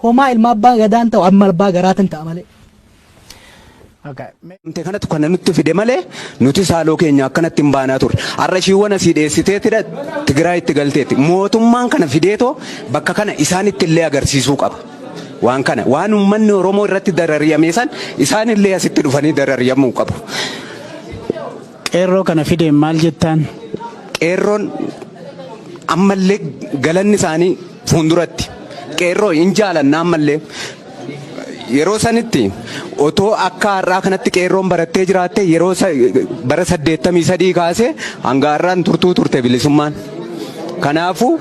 Homaa ilma abbaa gadaan ta'u amma abbaa garaatan ta'a malee. Te kanatu kana nutti fide malee nuti saaloo keenya akkanatti hin baanaa turre. Har'a ishiiwwan asii dheessiteetidha Tigraayitti galteetti. Mootummaan kana fideetoo bakka kana isaanitti illee agarsiisuu qaba. Waan kana waan uummanni Oromoo irratti darariyame san isaanillee asitti dhufanii darariyamuu qabu. Qeerroo kana fideen maal jettaan? Qeerroon ammallee galanni isaanii fuulduratti. Qeerroo hin jaalanna ammallee. Yeroo sanitti otoo akka har'aa kanatti qeerroon barattee jiraatte yeroo bara 83 kaasee hanga har'aan turtuu turte bilisummaan. Kanaafuu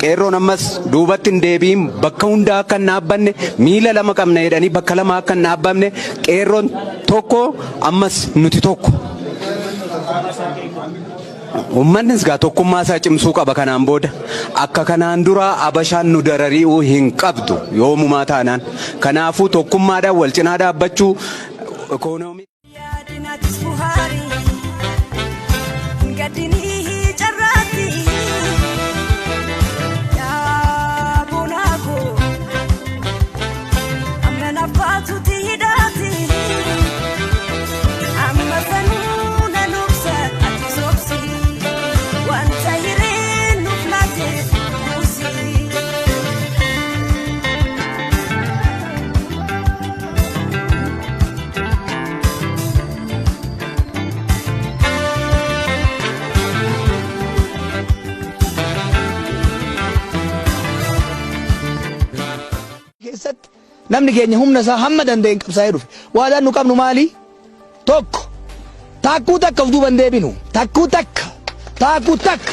qeerroon ammas duubatti hin deebi'in, bakka hundaa akka hin dhaabbanne, miila lama qabna jedhanii bakka lama akka hin dhaabbanne, qeerroon tokko ammas nuti tokko. Uummannis gaa tokkummaa isaa cimsuu qaba kanaan booda. Akka kanaan dura Abashaan nu darari'uu hin qabdu yoomumaa taanaan. Kanaafuu tokkummaadhaan wal cinaa dhaabbachuu ikoonoomii. Yaadinatis buhaarii gaddinii carraatti yaa boonaa koo amma naaf baatutti hidhaati amma sanuu nan obsa ati soobsi wanta hireen nuuf laate buusi. Keessatti namni keenya humna isaa hamma danda'een qabsaa'ee dhufe. Waadaan nu qabnu maali? Tokko, taakkuu takka of duuba hin deebinu. Takkuu takka. Taakkuu takka.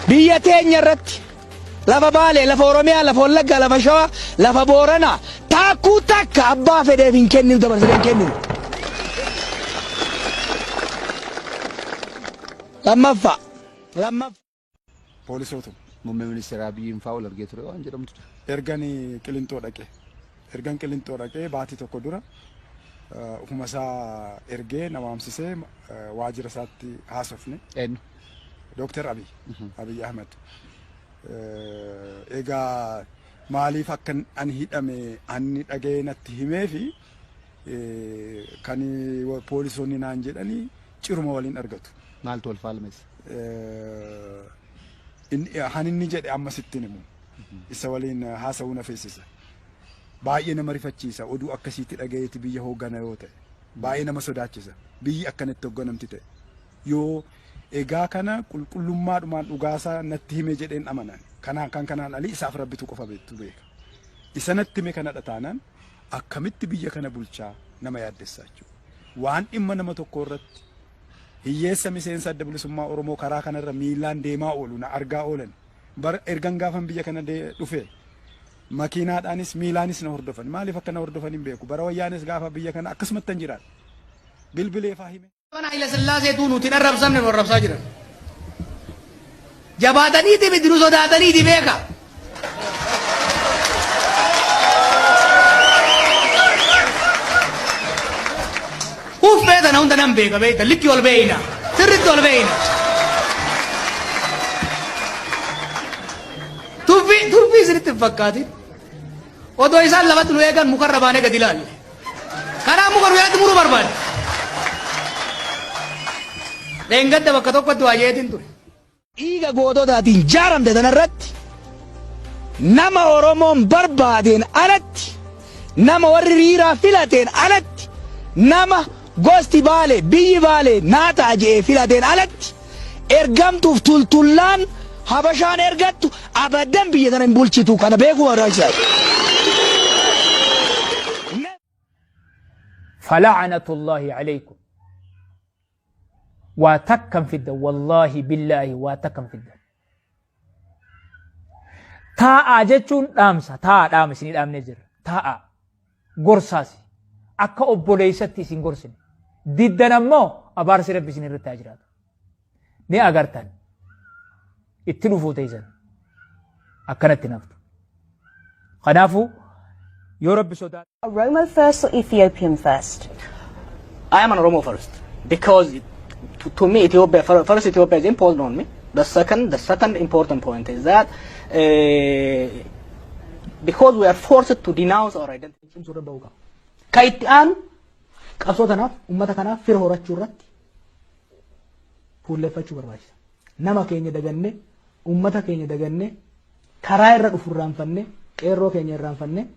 Biyya teenya irratti lafa Baalee, lafa Oromiyaa, lafa Wallaggaa, lafa Shawaa, lafa Booranaa taakkuu takka abbaa fedheef hin kenninu, dabarsinee hin kenninu. Lammaffaa. Lammaffaa. Poolisootuma. Muummee ministeera Abiyyiin fa'aa wal argee ture waan jedhamtu jira. Ergan Qilinxoo dhaqee. Ergan Qilinxoo dhaqee baatii tokko dura ofuma isaa ergee na waamsisee waajjira isaatti haasofne. Eenyu? Dooktar Abiy. Abiy Ahmed. Egaa maaliif akka ani hidhame anni dhaga'ee natti himee fi kan poolisoonni naan jedhanii ciruma waliin argatu. Maaltu wal faalmesse? Han inni jedhe amma sitti himu. Isa waliin haasa'uu na feesisa. Baay'ee nama rifachiisa oduu akkasiitti dhagayeeti biyya hooggana yoo ta'e. Baay'ee nama sodaachisa. Biyyi akkanatti hoogganamti ta'e. Yoo egaa kana qulqullummaadhumaan dhugaasaa natti hime jedheen amanan. Kanaan kan kanaan alii isaaf rabbitu qofa beektu beeka. Isa natti hime kanadha taanaan akkamitti biyya kana bulchaa nama yaaddessaa jechuudha. Waan dhimma nama tokko irratti hiyyeessa miseensa Adda Bilisummaa Oromoo karaa kanarra miilaan deemaa oolu na argaa oolan. Bara ergan gaafan biyya kana dhufe makiinaadhaanis miilaanis na hordofan. Maaliif akka na hordofan hin beeku. Bara wayyaanis gaafa biyya kana akkasumatti hin jiraadha. Bilbilee faa hime. Mana Haile Sillaaseetuu nuti hin arrabsamne nu arrabsaa jiran. Jabaataniiti miti, nu sodaataniiti beeka. Uffee tana hunda nan beeka beekta, likki ol beeyna, sirritti ol beeyna. Tuffii tuffii isinitti hin fakkaatin. Odoo isaan lafatti nu eegan mukarra baanee gadi ilaalle. Kanaaf muka nu jalatti muruu barbaade. Dheengadda bakka tokkotti waa jeetiin ture. Dhiiga goototaatiin jaaramte tanarratti nama Oromoon barbaadeen alatti, nama warri riiraa filateen alatti, nama gosti Baalee, biyyi Baalee naa ta'a je'ee filateen alatti ergamtuuf tultullaan Habashaan ergattu abadan biyya tana hin bulchitu, kana beekuu barbaachisaadha. Fala'anatullaahi alaykum. Waa takkan fiddan, wallaahi billaahi waa takkan fiddan. Taa'aa jechuun dhaamsa, taa'aa dhaama isinii dhaamnee jirra. Taa'aa gorsaasi, akka obboleessatti isin gorsine. Diddan ammoo abaarsi rabbi isin irratti haa jiraatu. Ni agartan, itti dhufuu teessan akkanatti naftu. Kanaafuu yoo rabbi sodaa. Oromo first or Ethiopian first? I am an Oromo first because to me Ethiopia first, Ethiopia is imposed on me. The second important point is that because we are forced to denounce our identity. Cimsuu irra bahuu qaba. Ka itti aanu qabsoo tanaaf, uummata kanaaf fira horachuu irratti fuulleffachuu barbaachisa. Nama keenya daganne, uummata keenya daganne, karaa irra dhufu irraanfanne, qeerroo keenya irraanfanne,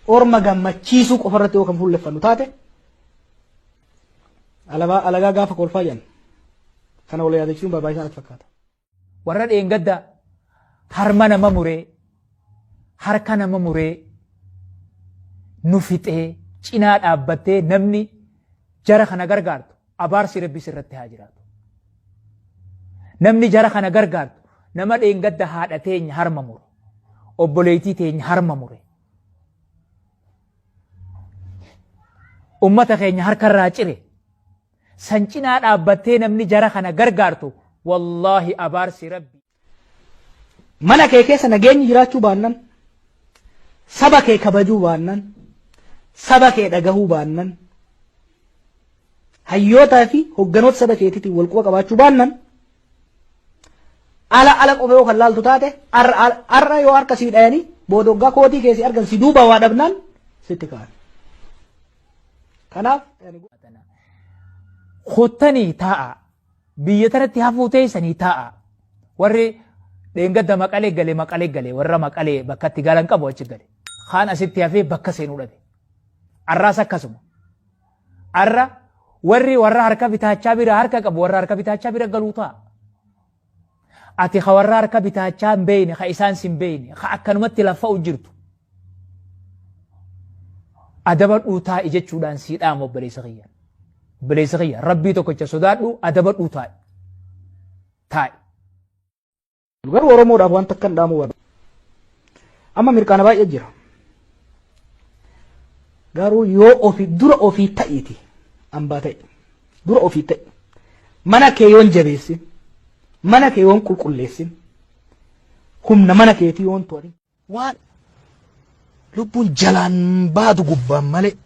orma gammachiisuu qofa irratti yoo kan fuulleffannu taate, alagaa gaafa kolfaa jenna. Kana wal yaadachuun barbaachisaa natti fakkaata. Warra dheengadda harma nama muree, harka nama muree, nu fixee cinaa dhaabbattee namni jara kana gargaartu, abaarsi Rabbi sirratti haa jiraatu. Namni jara kana gargaartu, nama dheengadda haadha teenya harma mure, obboleettii teenya harma mure, ummata keenya harkarraa cire san cinaa dhaabbattee namni jara kana gargaartu, wallaahi abaarsi Rabbi. Mana kee keessa nageenyi jiraachuu baannan, saba kee kabajuu baannan, saba kee dhagahuu baannan, hayyootaa fi hogganoota saba keetiitiin wal quba qabaachuu baannan, ala ala qofa yoo kan laaltu taate, har'a yoo harka sii dhayanii, booda waggaa kootii keessi argan si duuba waa dhabnaan sitti ka'an. Kanaaf Kottanii taa'a. Biyya tanatti hafuu teessanii taa'a. Warri dheengadda Maqalee gale, Maqalee gale, warra Maqalee bakka itti galan qabu achi gale. Kaan asitti hafee bakka seenuu dhabe. Arraas akkasuma. Arra warri warra harka bitaachaa bira harka qabu, warra harka bitaachaa bira galuu ta'a. Ati ka warra harka bitaachaa hin beeyne, ka isaan sin beeyne, ka akkanumatti laffa'u jirtu. Adabadhuu taa'i jechuudhaan sii dhaama, obboleessa kiyya. Obboleessa kiyya, Rabbii tokkicha sodaadhu, adabadhuu taa'i. Taa'i. Garuu Oromoodhaaf wanta akkan dhaamuu barbaada. Amma mirqaana baay'ee jira. Garuu yoo ofii dura ofii ta'iiti hambaa ta'e, dura ofii ta'e, mana kee yoon jabeessin, mana kee yoon qulqulleessin, humna mana keetii yoon to'atin, waan lubbuun jalaan baatu gubbaan malee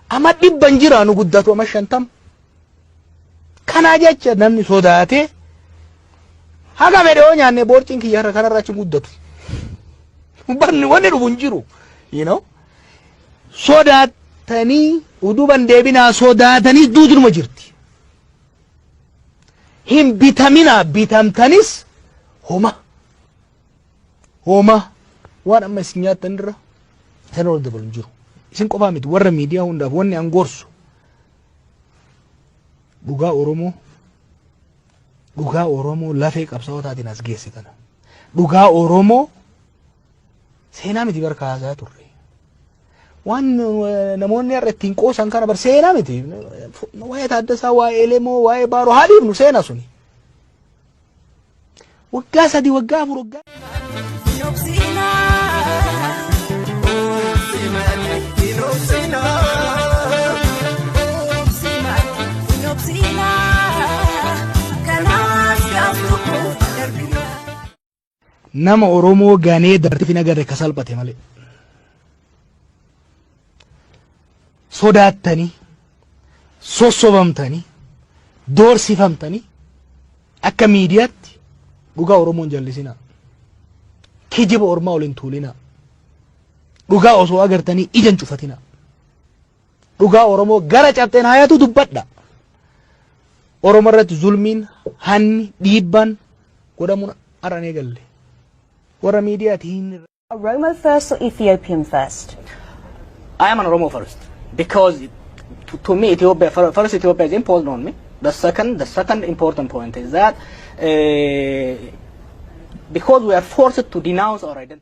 ama 100 jiraanu guddatu ama 50. Kanaa jecha namni sodaatee haga fedhe yoo nyaanne, boorciin kiyya har'a kanarra achi guddatu. Barni wanni dhufu hin jiru. Sodaatanii uduban deebinaa, sodaatanii duutunuma jirti. Hin bitaminaa, bitamtanis homa. Homa waan amma isin nyaattan irra sana ol dabalu hin jiru. Isin qofaa miti, warra miidiyaa hundaaf wanni an gorsu, dhugaa Oromoo, dhugaa Oromoo lafee qabsaa'otaatiin as geesse kana. Dhugaa Oromoo seenaa miti bar kaasaa turre. Waan namoonni har'a ittiin qoosan kana bar seenaa miti. Waa'ee Taaddasaa, waa'ee Elemoo, waa'ee Baaroo haa dhiifnu, seenaa suni. Waggaa 3, waggaa 4, waggaa. Hin obsinaa. Hin obsinaa. Obsi malee hin obsinaa. Kanaas gaaf tokko darbina. Nama Oromoo ganee dabartee hin agarre ka salphate malee. Sodaattanii, sossobamtanii, doorsifamtanii akka miidiyaatti dhugaa Oromoo hin jallisinaa. Kijiba ormaa ol hin tuulinaa. Dhugaa osoo agartanii ija hin cufatinaa. Dhugaa Oromoo gara cabxeen hayatu dubbadha. Oromoo irratti zulmiin, hanni, dhiibbaan godhamuun har'a ni eegalle. Warra miidiyaati hin Oromo first or Ethiopian first? I am an Oromo first because to me Ethiopia first, Ethiopia is imposed on me. The second important point is that because we are forced to denounce our identity.